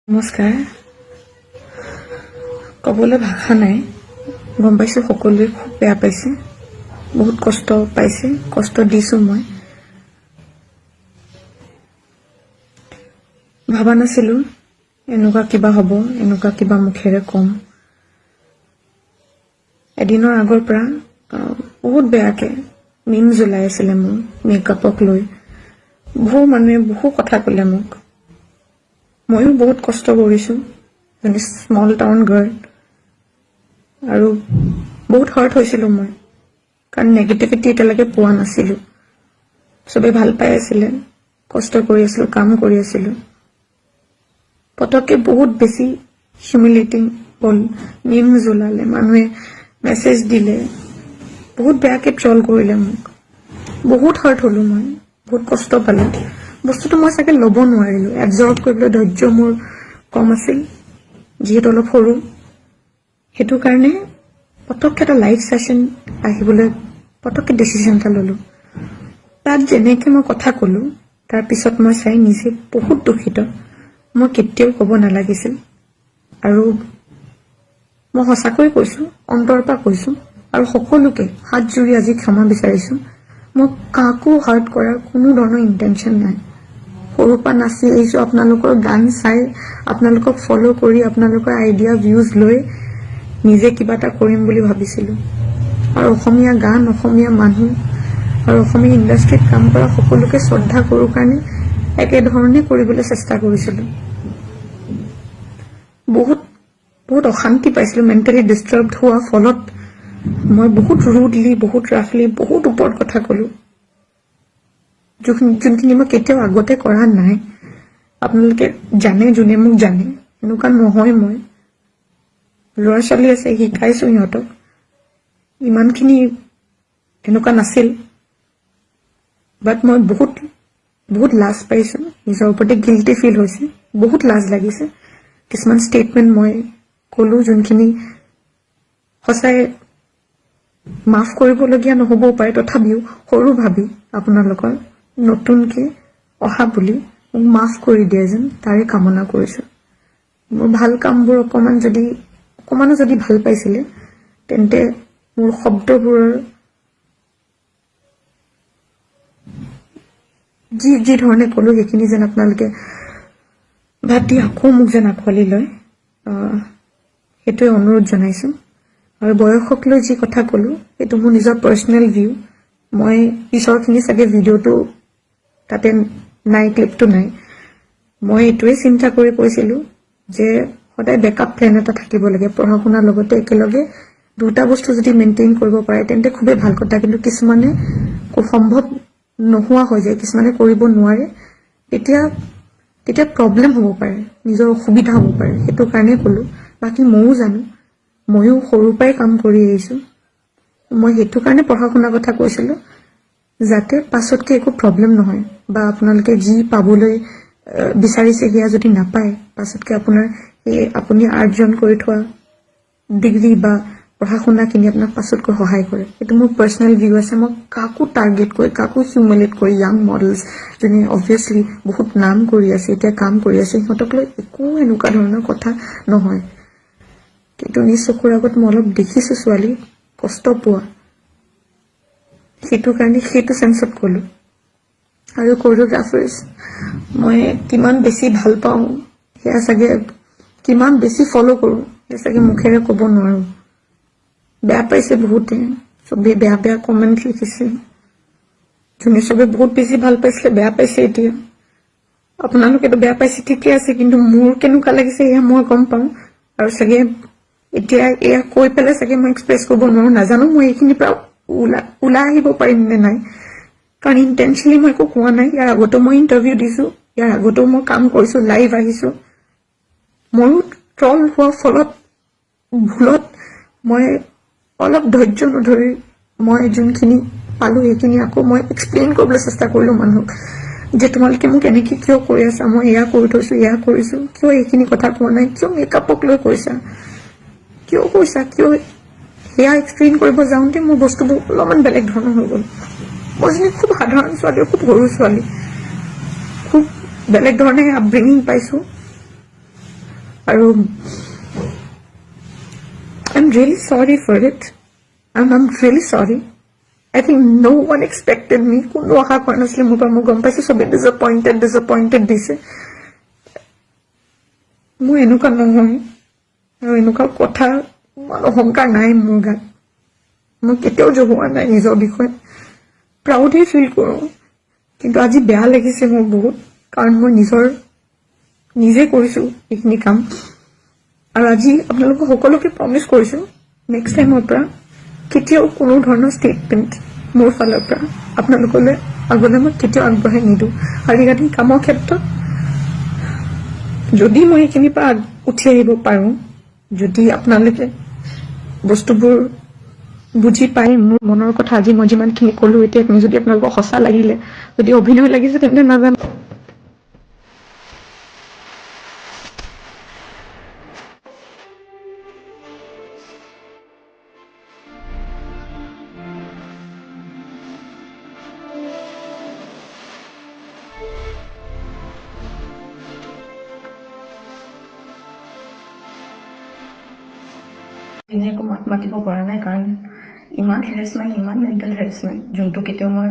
নমস্কাৰ। ক'বলৈ ভাষা নাই। গম পাইছোঁ, সকলোৱে খুব বেয়া পাইছে, বহুত কষ্ট পাইছে, কষ্ট দিছোঁ মই। ভবা নাছিলোঁ এনেকুৱা কিবা হ'ব, এনেকুৱা কিবা মুখেৰে ক'ম। এদিনৰ আগৰ পৰা বহুত বেয়াকে মিমছ ওলাই আছিলে মোৰ মেকআপক লৈ। বহু মানুহে বহু কথা ক'লে মোক। ময়ো বহুত কষ্ট কৰিছোঁ, এজনী স্মল টাউন গাৰ্ল, আৰু বহুত হাৰ্ট হৈছিলোঁ মই, কাৰণ নেগেটিভিটি এতিয়ালৈকে পোৱা নাছিলোঁ। চবেই ভাল পাই আছিলে, কষ্ট কৰি আছিলোঁ, কাম কৰি আছিলোঁ। পটককে বহুত বেছি হিউমিলেটিং হ'ল। মিমছ ওলালে, মানুহে মেছেজ দিলে, বহুত বেয়াকে ট্ৰল কৰিলে মোক। বহুত হাৰ্ট হলো মই, বহুত কষ্ট পালো। বস্তুটো মই চাগে ল'ব নোৱাৰিলো, এবজৰ্ব কৰিবলৈ ধৈৰ্য মোৰ কম আছিল, যিহেতু অলপ সৰু। সেইটো কাৰণে পটককে এটা লাইভ ছেশ্যন আহিবলৈ পটককে ডিচিশ্যন এটা ললো। তাত যেনেকে মই কথা কলো, তাৰপিছত মই চাই নিজে বহুত দুখিত। মই কেতিয়াও ক'ব নালাগিছিল। আৰু মই সঁচাকৈ কৈছো, অন্তৰৰ পৰা কৈছো আৰু সকলোকে হাত জুৰি আজি ক্ষমা বিচাৰিছো। মই কাকো হাৰ্ট কৰাৰ কোনো ধৰণৰ ইণ্টেনশ্যন নাই। সৰুৰ পৰা নাচি আহিছো, আপোনালোকৰ গান চাই, আপোনালোকক ফ'ল' কৰি, আপোনালোকৰ আইডিয়া, ভিউজ লৈ নিজে কিবা এটা কৰিম বুলি ভাবিছিলো। আৰু অসমীয়া গান, অসমীয়া মানুহ আৰু অসমীয়া ইণ্ডাষ্ট্ৰীত কাম কৰা সকলোকে শ্ৰদ্ধা কৰোঁ কাৰণে একেধৰণে কৰিবলৈ চেষ্টা কৰিছিলো। বহুত বহুত অশান্তি পাইছিলো। মেণ্টেলি ডিষ্টাৰ্ব হোৱাৰ ফলত মই বহুত ৰুডলি, বহুত ৰাফলি, বহুত ওপৰত কথা কলো, যোনখিনি মই কেতিয়াও আগতে কৰা নাই। আপোনালোকে জানে, যোনে মোক জানে, এনেকুৱা নহয়। মই ল'ৰা ছোৱালী আছে, শিকাইছো সিহঁতক। ইমানখিনি এনেকুৱা নাছিল। বাট মই বহুত বহুত লাজ পাইছো, নিজৰ ওপৰতে গিল্টি ফিল হৈছে, বহুত লাজ লাগিছে। কিছুমান ষ্টেটমেণ্ট মই ক'লো, যোনখিনি সঁচাই মাফ কৰিবলগীয়া নহ'বও পাৰে। তথাপিও সৰু ভাবি আপোনালোকৰ নতুনকে অহা বুলি মোক মাফ কৰি দিয়ে যেন, তাৰে কামনা কৰিছো। মোৰ ভাল কামবোৰ অকণমানো যদি ভাল পাইছিলে, তেন্তে মোৰ শব্দবোৰৰ যি যি ধৰণে ক'লো, সেইখিনি যেন আপোনালোকে বাদ দি আকৌ মোক যেন আঁকোৱালি লয়, সেইটোৱে অনুৰোধ জনাইছো। আৰু বয়সক লৈ যি কথা ক'লো, সেইটো মোৰ নিজৰ পাৰ্চনেল ভিউ। মই পিছৰখিনি চাগে ভিডিঅ'টো তাতে নাই, ক্লিপটো নাই। মই এইটোৱে চিন্তা কৰি কৈছিলো যে সদায় বেকআপ প্লেন এটা থাকিব লাগে। পঢ়া শুনাৰ লগতে একেলগে দুটা বস্তু যদি মেইনটেইন কৰিব পাৰে, তেন্তে খুবেই ভাল কথা। কিন্তু কিছুমানে সম্ভৱ নোহোৱা হৈ যায়, কিছুমানে কৰিব নোৱাৰে। তেতিয়া তেতিয়া প্ৰব্লেম হ'ব পাৰে, নিজৰ অসুবিধা হ'ব পাৰে। সেইটো কাৰণে ক'লো। বাকী ময়ো জানো, ময়ো সৰুৰ পৰাই কাম কৰি আহিছো। মই সেইটো কাৰণে পঢ়া শুনাৰ কথা কৈছিলো, যাতে পাছতকে একো প্ৰব্লেম নহয় বা আপোনালোকে যি পাবলৈ বিচাৰিছে সেয়া যদি নাপায়, পাছতকে আপোনাৰ সেই আপুনি আৰ্জন কৰি থোৱা ডিগ্ৰী বা পঢ়া শুনাখিনি আপোনাক পাছতকৈ সহায় কৰে। সেইটো মোৰ পাৰ্চনেল ভিউ আছে। মই কাকো টাৰ্গেট কৰি, কাকো হিউমিলেট কৰি, য়াং মডেলছ যোনে অবভিয়াছলি বহুত নাম কৰি আছে, এতিয়া কাম কৰি আছে, সিহঁতক লৈ একো এনেকুৱা ধৰণৰ কথা নহয়। কিন্তু নিজ চকুৰ আগত মই অলপ দেখিছো ছোৱালী কষ্ট পোৱা, সেইটো কাৰণে সেইটো চেন্সত ক'লো। আৰু কৰিঅ'গ্ৰাফাৰ্ছ মই কিমান বেছি ভাল পাওঁ, সেয়া চাগে কিমান বেছি ফ'ল' কৰোঁ, সেয়া চাগে মুখেৰে ক'ব নোৱাৰো। বেয়া পাইছে বহুতে, চবেই বেয়া বেয়া কমেণ্ট লিখিছে। যোনে চবে বহুত বেছি ভাল পাইছিলে, বেয়া পাইছে এতিয়া। আপোনালোকেতো বেয়া পাইছে, ঠিকে আছে, কিন্তু মোৰ কেনেকুৱা লাগিছে সেয়া মই গম পাওঁ। আৰু চাগে এতিয়া এয়া কৈ পেলাই চাগে মই এক্সপ্ৰেছ কৰিব নোৱাৰো। নাজানো মই এইখিনিৰ পৰা ওলাই ওলাই আহিব পাৰিম নে নাই, কাৰণ ইণ্টেনশ্যনেলি মই একো কোৱা নাই। ইয়াৰ আগতেও মই ইণ্টাৰভিউ দিছো, ইয়াৰ আগতেও মই কাম কৰিছো, লাইভ আহিছো। ময়ো ট্ৰল হোৱাৰ ফলত ভুলত মই অলপ ধৈৰ্য নধৰি মই যোনখিনি পালো, সেইখিনি আকৌ মই এক্সপ্লেইন কৰিবলৈ চেষ্টা কৰিলো মানুহক যে তোমালোকে মোক এনেকে কিয় কৰি আছা, মই এয়া কৰি থৈছো, এয়া কৰিছো, কিয় এইখিনি কথা কোৱা নাই, কিয় মেকআপক লৈ কৈছা, কিয় কৈছা, কিয়? সেয়া এক্সপ্লেইন কৰিব যাওঁতে মোৰ বস্তুবোৰ অলপমান বেলেগ ধৰণৰ হৈ গ'ল। মই এজনী খুব সাধাৰণ ছোৱালী, খুব সৰু ছোৱালী, খুব বেলেগ ধৰণে আপব্ৰিঙিং পাইছো। আৰু I am really sorry for it. I am really sorry. I think no one expected me. কোনো আশা কৰা নাছিলে মোৰ পৰা। মই গম পাইছোঁ চবেই ডিসএপইণ্টেড ডিসএপইণ্টেড দিছে। মই এনেকুৱা নহয় আৰু এনেকুৱা কথা, ইমান অহংকাৰ নাই মোৰ গাত। মই কেতিয়াও জহোৱা নাই নিজৰ বিষয়ে, প্ৰাউডহে ফিল কৰোঁ। কিন্তু আজি বেয়া লাগিছে মোৰ বহুত, কাৰণ মই নিজে কৰিছোঁ এইখিনি কাম। আৰু আজি আপোনালোকক সকলোকে প্ৰমিছ কৰিছোঁ, নেক্সট টাইমৰ পৰা কেতিয়াও কোনো ধৰণৰ ষ্টেটমেণ্ট মোৰ ফালৰ পৰা আপোনালোকলৈ আগলৈ মই কেতিয়াও আগবঢ়াই নিদিওঁ। আৰু ৰিগাৰ্ডিং কামৰ ক্ষেত্ৰত, যদি মই এইখিনিৰ পৰা উঠি আহিব পাৰোঁ, যদি আপোনালোকে বস্তুবোৰ বুজি পাই মোৰ মনৰ কথা আজি মই যিমানখিনি ক'লো এতিয়া, যদি আপোনালোকক সঁচা লাগিলে, যদি অভিনয় লাগিছে তেন্তে নাজানো। এনে একো মাত মাতিব পৰা নাই, কাৰণ ইমান হেৰেচমেণ্ট, ইমান মেণ্টেল হেৰেচমেণ্ট, যোনটো কেতিয়াও মই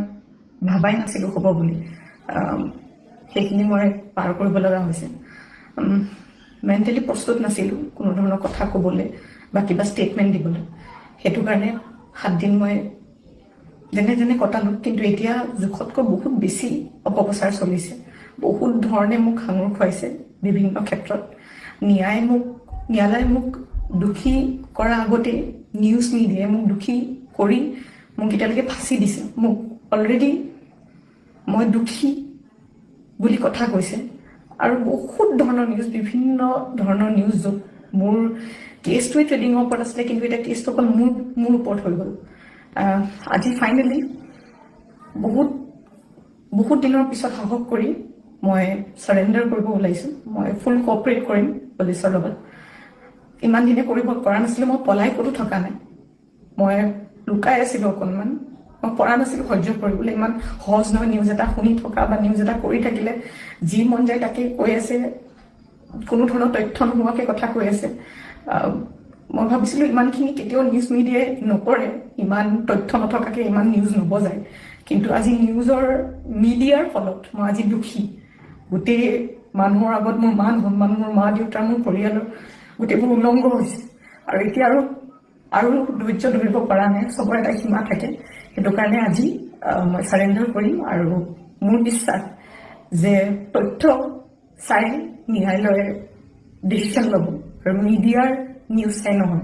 ভাবাই নাছিলোঁ হ'ব বুলি, সেইখিনি মই পাৰ কৰিব লগা হৈছে। মেণ্টেলি প্ৰস্তুত নাছিলোঁ কোনো ধৰণৰ কথা ক'বলৈ বা কিবা ষ্টেটমেণ্ট দিবলৈ। সেইটো কাৰণে 7 দিন মই যেনে তেনে কটালোঁ। কিন্তু এতিয়া জোখতকৈ বহুত বেছি অপপ্ৰচাৰ চলিছে। বহুত ধৰণে মোক সাঙুৰ খুৱাইছে বিভিন্ন ক্ষেত্ৰত। ন্যায়ালয়ে মোক দোষী কৰাৰ আগতেই নিউজ মিডিয়াই মোক দোষী কৰি মোক এতিয়ালৈকে ফাঁচি দিছে। মোক অলৰেডি মই দোষী বুলি কথা কৈছে। আৰু বহুত ধৰণৰ নিউজ, বিভিন্ন ধৰণৰ নিউজ, য'ত মোৰ কেছটোৱে ট্ৰেডিঙৰ ওপৰত আছিলে, কিন্তু এতিয়া কেছটো অকল মোৰ ওপৰত হৈ গ'ল। আজি ফাইনেলি বহুত বহুত দিনৰ পিছত সাহস কৰি মই চাৰেণ্ডাৰ কৰিব ওলাইছোঁ। মই ফুল কোঅপাৰেট কৰিম পুলিচৰ লগত। ইমান দিনে কৰিব পৰা নাছিলোঁ। মই পলাই ক'তো থকা নাই, মই লুকাই আছিলোঁ অকণমান। মই পৰা নাছিলোঁ সহ্য কৰিবলৈ। ইমান সহজ নহয় নিউজ এটা শুনি থকা বা নিউজ এটা কৰি থাকিলে। যি মন যায় তাকেই কৈ আছে, কোনো ধৰণৰ তথ্য নোহোৱাকে কথা কৈ আছে। মই ভাবিছিলোঁ ইমানখিনি কেতিয়াও নিউজ মিডিয়াই নকৰে, ইমান তথ্য নথকাকে ইমান নিউজ নবজায়। কিন্তু আজি নিউজৰ মিডিয়াৰ ফলত মই আজি দুখী। গোটেই মানুহৰ আগত মোৰ মান সন্মান, মোৰ মা দেউতাৰ, মোৰ পৰিয়ালৰ গোটেইবোৰ উলংঘ হৈছে। আৰু এতিয়া আৰু ধৈৰ্য ধৰিব পৰা নাই। চবৰে এটা সীমা থাকে। সেইটো কাৰণে আজি মই চাৰেণ্ডাৰ কৰিম। আৰু মোৰ বিশ্বাস যে তথ্য চাই ন্যায়ালয়ে ডিচিশ্যন ল'ব আৰু মিডিয়াৰ নিউজ চাই নহয়।